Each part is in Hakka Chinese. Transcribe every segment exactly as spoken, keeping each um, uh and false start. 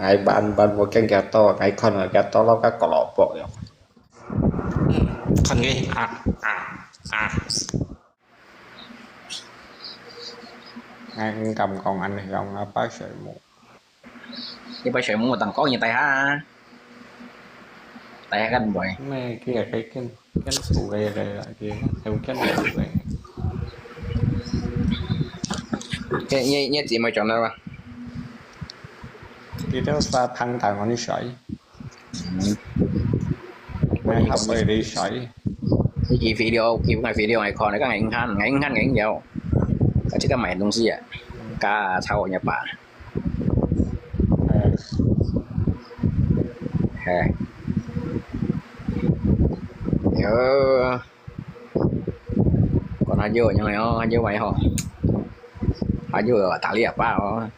，𠊎搬搬無見佢多，𠊎看到佢多落个角落啵了。看佢啊啊啊！𠊎毋敢講恁樣，𠊎怕水母。你怕水母，等講你大下啊，大下敢會？咩，佢係佢見見樹个个，佢係見樹个。你你你姊妹轉來嗎？佢都發胖大我啲水。 嗯，佢合佢啲水。呢支肥料，佢个肥料係看，你講係硬漢，係硬漢，係硬有。佢即刻買東西啊，加炒一把。係。有，講下有樣哦，有買吼，下有打理啊吧哦。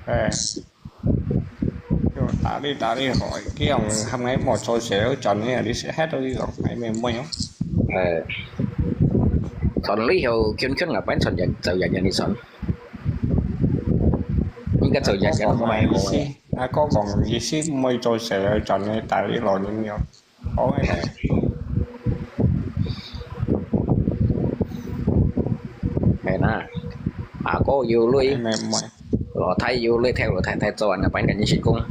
係。 打理打理好，佢樣喊𠊎莫做事，轉呢，你識喺度呢個，𠊎咩妹哦。誒，轉呢後，圈圈啊，反正就日日你轉，應該就日日都買好。意思，阿哥講意思，莫做事，轉呢打理老人樣。 好个。係啦，阿哥有鐳，老弟有鐳，聽老弟弟做，那班趕緊成功。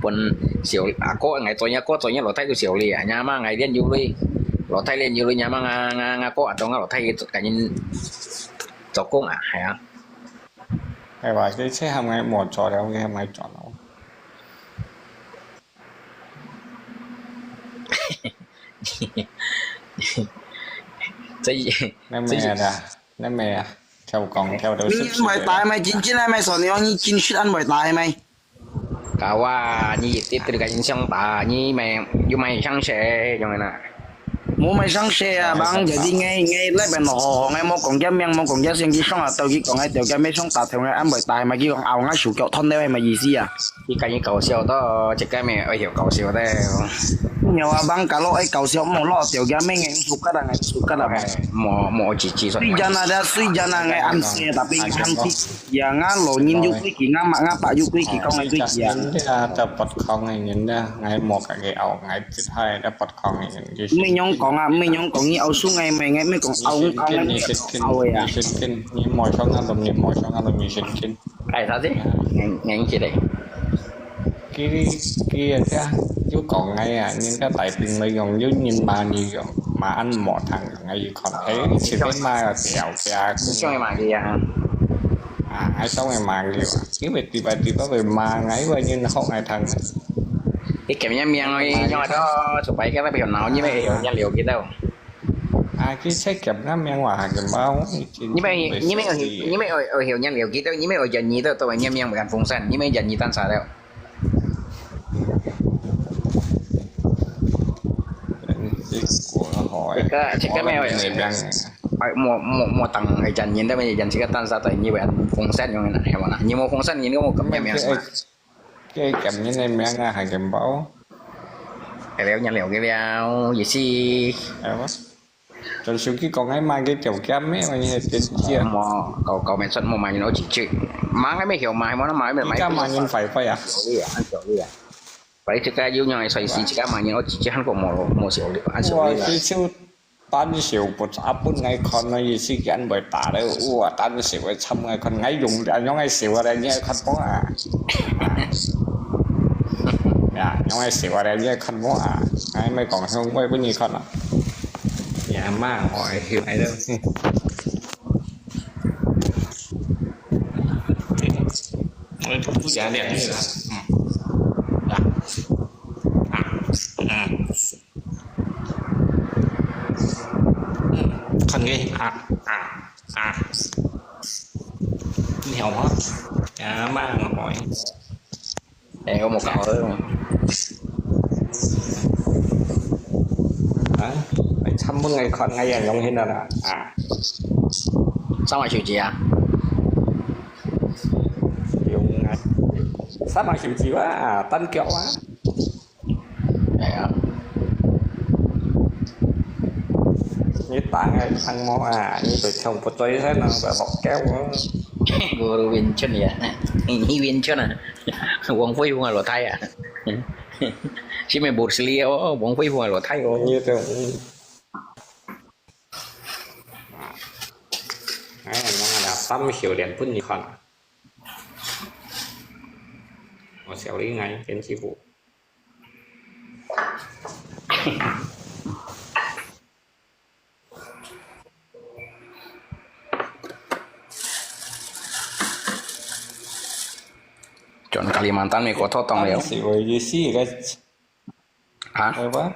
分小阿哥，𠊎做阿哥做，老弟有小鐳啊，若媽𠊎練有鐳，老弟練有鐳，若媽啊啊啊哥啊，當啊老弟趕緊做工啊，係啊。係話，佢車喊𠊎莫做了，佢喊𠊎做咯。 這，你咩啊？你咩啊？跳講跳到你毋係大咪真真係咪？所以你真實安排大咪？搞啊！你一直對个印象大，你咪又咪想寫，樣个啦。 無買上車啊，bang，jadi𠊎𠊎來邊落雨，𠊎無講佢名，無講佢姓，佢上下到佢講𠊎條佢咩上打頭，𠊎安排大嘛，佢講拗𠊎手腳斷了，係麼意思啊？佢跟你搞笑到，這個咩，哎呦，搞笑的。有啊，bang，kalau愛搞笑，莫落條佢咩，𠊎suka啦，𠊎suka啦，bang。莫莫幾幾歲。雖然啊，雖然啊，𠊎暗示，tapi𠊎暗示。 呀，吾老人有規矩，吾媽吾爸有規矩，講个規矩啊。人家，人家都不講个人家，𠊎莫个个拗，𠊎只係都不講个人，就是。毋係樣講啊，毋係樣講，你拗輸𠊎，毋係，𠊎毋係講拗，拗，你拗个啊。你先緊，你莫想啊，你莫想啊，你先緊。哎，啥子？硬，硬起來。 佢佢啊，又講𠊎啊，人家大兵來用，又人罵你用，罵恁無聽，𠊎又看，哎，前面罵个條條，你想要罵佢啊？啊，𠊎想要罵佢啊，因為對吧對吧會罵𠊎，因為人學𠊎聽。你咁樣命哦，你用到，supaya kita bisa naon，你咪用人了解到。啊，佢才咁樣命話下个嘛，你咪你咪你咪愛愛用人了解到，你咪愛人意到，都係人命bukan風扇，你咪人意單啥了。 結果好哎。這個這個沒有，哎，莫莫莫當係人言，但係人這個單殺對你為風扇用的，係無啦？你無風扇，你跟我咁樣樣嘛？這這感人的名啊，還真包。哎，了，了，了，意思。哎，我 轉手機講，哎，買个條件咩？我也係電視啊。莫，搞搞咩出，莫買人屋自己。買个咩曉買，莫買咩買。而家買人快快啊！小利啊，小利啊。Paling suka you nyong sai si，自家買人屋自己，還過莫莫小利，還小利啦。哇，佢就單手不打本來看那一時間會打了，哇，單手會參來看，哎用用哎手啊，你也看無啊？呀，用哎手啊，你也看無啊？哎，莫講，用我分你看啊。 你阿媽愛去來了。我不講兩句了，嗯，啊，啊，嗯，嗯，看佢啊啊啊，你曉嗎？你阿媽愛。 哎，我無搞好。啊，你參問𠊎看，𠊎也用現在啦，啊。三萬手機啊？用啊，三萬手機啊，單腳啊。哎呀。你打𠊎聽無啊？你對聽不對噻，那個學狗啊。Guru Wing Chun ya. Ini Wing Chun ah. Wong Fei Hung ah lo thai ah. Simi Bruce Lee oh, Wong Fei Hung ah lo thai oh. Gitu. Ai, nang ada tam siu lian pun ni kan. 我笑你 ngai 天气好。 轉Kalimantan美國拖檔了。係為意思个。哈？係吧？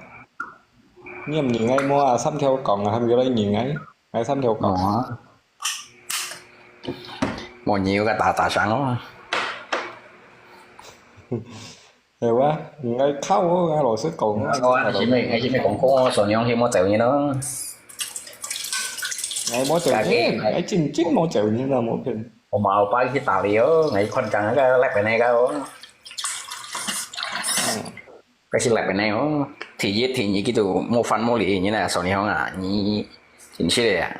你毋認𠊎無啊？三條講啊，還毋來認𠊎？𠊎三條講。無啊。無你有個打打聲哦。 係哇，𠊎靠哦，𠊎老實講，𠊎係咩？𠊎係咩講過，所以講係無走人咯。𠊎無走人，𠊎真真無走人啊，無騙。我嘛有擺去打理哦，𠊎看講那個那邊那個哦。嗯。該是那邊那哦，第一第二佢都無翻無理，你那所以講啊，你真是的呀。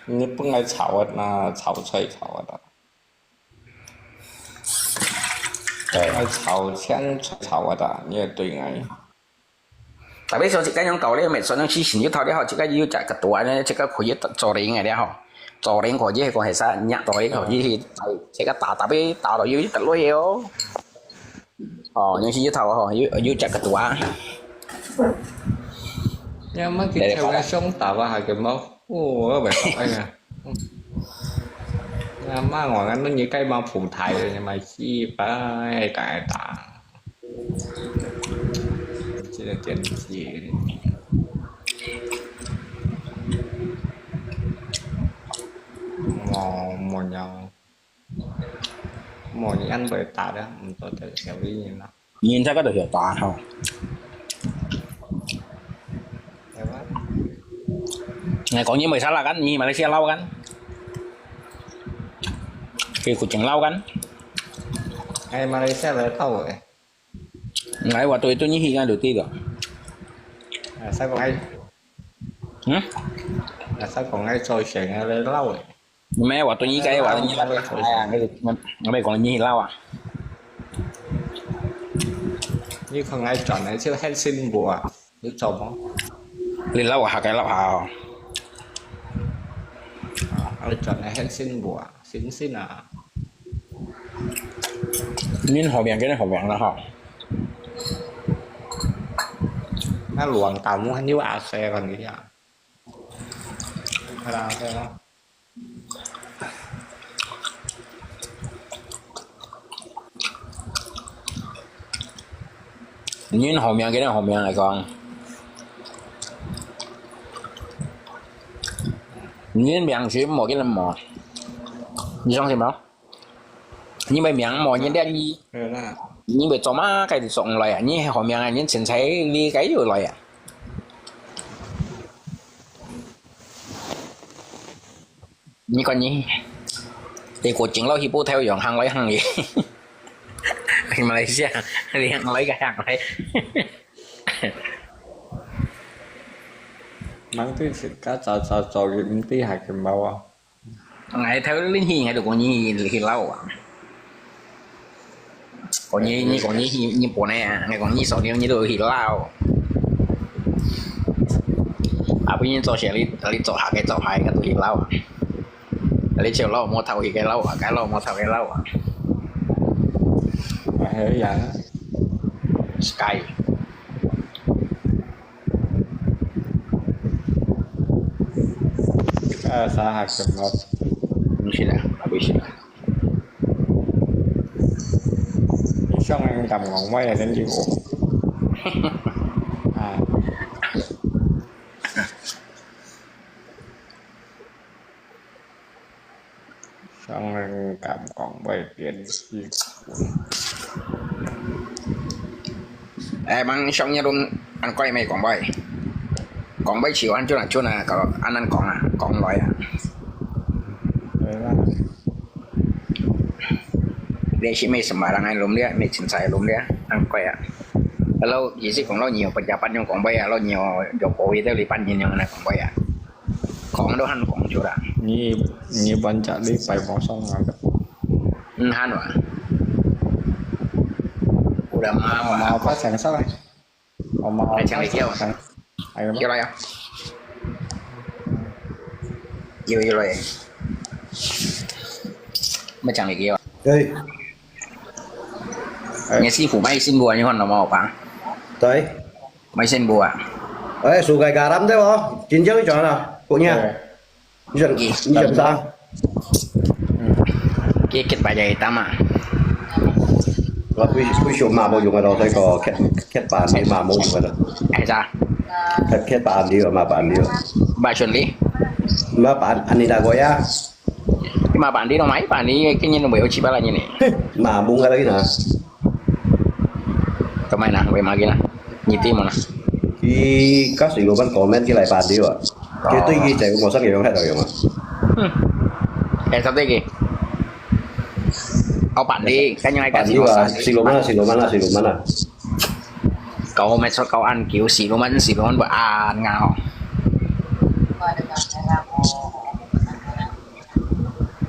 你本來吵啊，那吵出來吵啊。 哎，吵，先吵啊，你也對哎。Tapi so，自家用搞咧，每次用去新就讨咧好，自家有隻个多呢，自家可以做人个咧吼，做人可以講係啥，捏到一口去，自家打打呗，打到有一个落哦。哦，用去就讨吼，有有隻个多啊。你阿媽佢跳个相打啊，還个冇？哦，我袂好哎呀。 阿媽，𠊎恁樣你該mau普大，你買四百个打。這個電視。無，無了。無，你恁會打的，毋做得小力人啦。 你在該度曉打吼。哎，講你為啥啦kan？你馬來西亞佬kan？佢古晉佬kan？哎，馬來西亞來到誒。哎，我對對你去kan都對个。啊，使講哎。嗯？啊，使講哎，做成啊，來佬誒。 Meh，我對你个，我對你个，哎呀，你，我，我講你老啊。你看𠊎轉來就很辛苦啊，你做麼？你老啊，下个老下哦。啊，𠊎轉來很辛苦啊，辛辛啊。恁好命，真係好命啦哈。那亂打，我還有阿細个你啊。看阿細咯。 恁好命，今日好命來講，恁命水無今日無，你相信無？你會命無，你練你，你會做麼个就做毋來啊？你好命啊，你凊彩你該又來啊？ 你看你，你過境了去不太有用，行來行去。去馬來西亞，你行來个行來。吂對自家早早早佢毋知下佢冇啊。𠊎頭先去，𠊎就講你去老啊。 講你，你講你去日本个啊，𠊎講你上年你都去老。啊，不然做事你，你做下个做下个都去老啊。你就老無頭去个老啊，該老無頭个老啊。哎呀。Sky。啊，啥下个老？毋係啦，毋係啦。 你想恁敢講話啊，真有。啊。想恁敢講話，真有。哎，吂想你恁，恁怪咩講話？講話就恁就恁就恁，搞恁樣講啊，講來啊。對啦。 你係毋係sembarang恁攏咧，毋係凊彩攏咧，恁怪啊。Kalau意思講，老二有pejabat樣講話啊，老二有有國會个一般人樣恁講話啊。講都還講出啦。你你搬家你拜訪上啊？嗯，han wa. Udah mau, mau apa sensor? Oh, mau apa sensor? Ayo, ayo. Yo, yo, yo. Macam lagi ya. Hey. Nghe si phủ mai xin bùa như con nó màu pa. Đấy. Mai xin bùa. Ê, su gai garam đấy bố. Chính chứng cho nó. Cũng nha. Cái kết bài dạy ta mà. Là quy quy số mà bố dùng ở đâu thấy có kết kết bản đi mà bố dùng ở đâu. Ê, sao? Kết kết bản đi mà bản đi. Bài chuẩn lý. Mà bản anh đi đã gọi á. Mà bản đi đâu mà bản đi cái nhìn mới ở chỉ bao là như này. Mà bung ở đây nè. Kamai na, wei magi na. Niti mo na. Ki kasi lo ban comment ki lai pandi wa. Ki tui ki cai mo sang yong hai dong yong. Hmm. Eh, satu lagi. Kau pandi, kan yang ai kasi mo sang. Pandi wa, si lo mana, si lo mana, si lo mana. Kau mai sot kau an kiu si lo man, si lo man ba an ngau.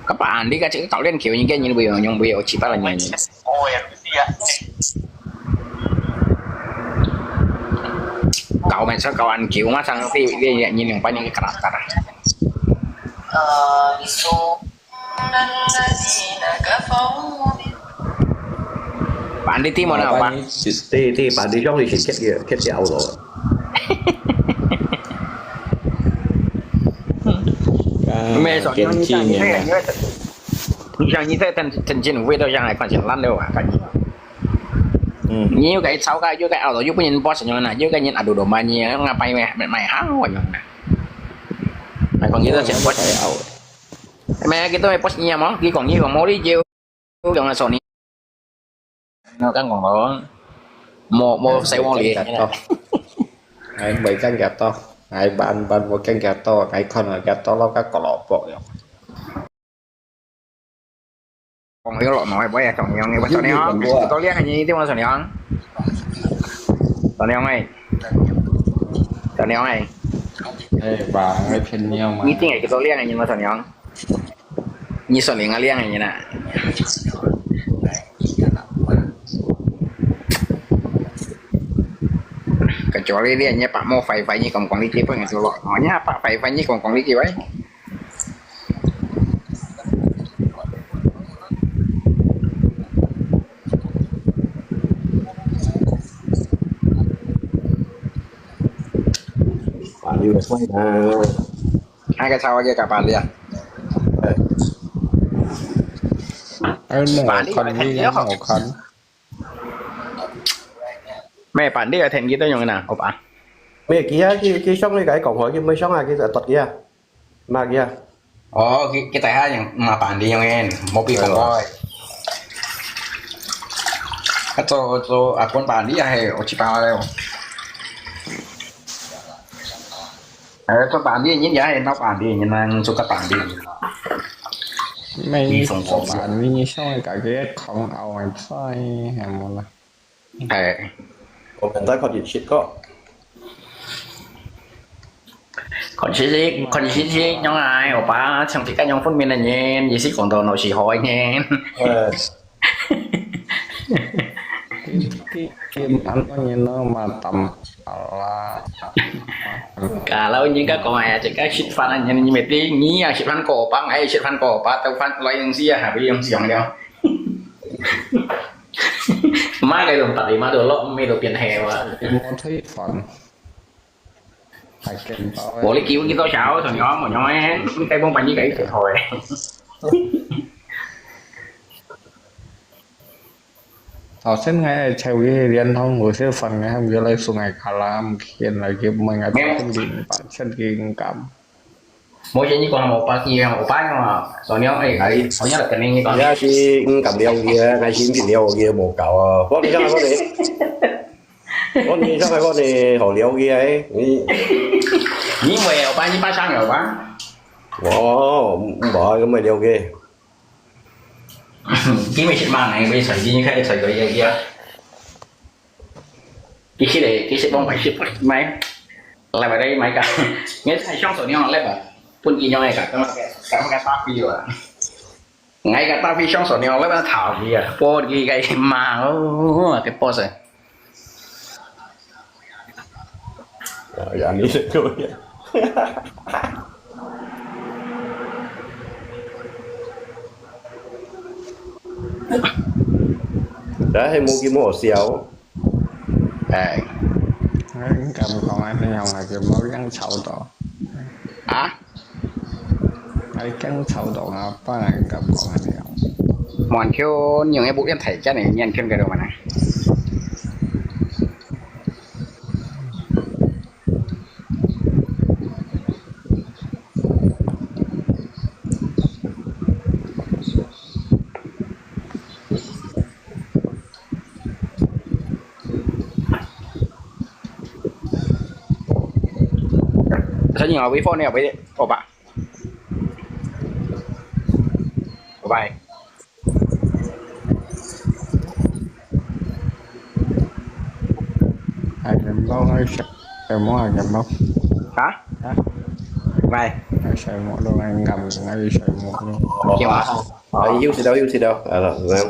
Kau pandi ka cik kau lian kiu ni kan ni bu yong bu yong ci pa la ni. Kau mai sot kau an kiu ma sang ti ti ni ni pa ni karakter. Pandi ti mo na pa. Ti ti pandi jong ni si ket ket jao lo. Mai sot ni ni ni. 你像你在等等进位都想来看见烂了啊，感觉。嗯。你又该吵个，又该拗了，又不能 boss 样呢，又该人啊，都都骂你，ngapai mai mai hang 我样呢。Mai kong kita siap boss. Mai kita mai boss ni mo, ki kong ni kong mo li jiu, yang so ni. Nó kan kong lo, mo mo sai wong li. Ai mai kan gato, ai ban ban mo kan gato, ai kon gato lo ka kolo po yo. Còn cái lọ nói bây giờ chọn nhau nghe, chọn nhau. Cái tôi liên hay gì chứ mà chọn nhau. Chọn nhau này. Chọn nhau này. Ê, bà ấy khen nhau mà. Như tiếng này cái tôi liên hay gì mà chọn nhau. Như chọn liên liên hay gì nè. Cái chỗ đi đi nhé, bạn mua phải phải như còn còn đi tiếp với người tôi lọ. Nó nhá, bạn phải phải như còn còn đi tiếp ấy. Pandi wa sai na. Ai ka chawa ke ka pandi ya. Ai mo kan ni mo kan. Mai pandi ka then kita yang na, opa. Mai kia ki ki song ni kai kong hoi ki mai song a ki tot kia. Mak ya. Ồ, cái cái tài ha yang mà bạn đi yang en, một bị không coi. Cái cho cho à con bạn đi hay ở chỉ bao đâu. Ờ, cho bạn đi những giá hay nó bạn đi những năng cho các bạn đi. ไม่มีสองบาท มีช่องการเก็บของเอาไว้ใช้แฮมหมดละ Ê. Ủa, mình tới kho chuyện shit có. Còn shit shit, còn shit shit, nhóm ai, ủa ba, chẳng thì các nhóm phân miền là nhìn, gì shit còn đồ nội sĩ hỏi nhìn. Ê. Cái, cái, cái ăn có nhìn nó mà tầm là Cả lâu nhìn các con ai, chỉ các shit fan anh nhìn, nhìn mệt đi, nghĩ à, shit fan cổ băng, ai shit fan cổ băng, tao fan loại những gì à, hả, bị những gì không đeo. Má cái đồng tật thì má đồ lọ, mày đồ biển hè mà. Em có thấy phần. Hai kem bao. Bộ lý cứu cái tao cháo, thằng nhóm, một nhóm ấy, cái bông bánh như cái thiệt thòi. Thảo sân ngay ai chèo cái liên thông của siêu phần ngay hôm giờ lại xuống ngày cả làm kiện là cái mười ngày Nghe. Tao không định bạn sân cái cảm. Mỗi cái như con một ba kia, một ba nhưng mà, sau nhớ, ấy, ấy, sau nhớ là cái này như con. Dạ, chị, ừ, cảm liêu kia, cái xin chị liêu kia, một cậu, à. Con đi ra con đi. Con đi ra con đi, họ liêu kia ấy. Ý. Như mười, một ba, như ba sang rồi ba. Ồ, bỏ cái mười liêu kia. Cái mười shit mang này, bây giờ đi, khai, thời cái kia kia. Cái shit đấy, cái shit bông phải shit mày. Lại vào đây mày cả. Nghe thấy trong số nhau lép à. 本佢樣个，感覺感覺打飛啊！𠊎个打飛上手了，我要逃離啊！播佢个嘛，哦，个播聲。啊，呀，你是对。但係無幾無好笑。哎，你敢講啊？你用啊，就無人吵到。啊？你驚吵到啊？不然敢講啊？你用。完全用一部電台叫你念天个了嘛呢？Saya nggak wifi nih, apa ini? Oh, Pak. Bye. Ai, em bao ai, em bao ai, em bao. Hả? Hả? Bye. Ai, em bao luôn, ai ngậm, ai em bao luôn. Kêu à? Ờ, yêu gì đâu, yêu gì đâu. Ờ, rồi.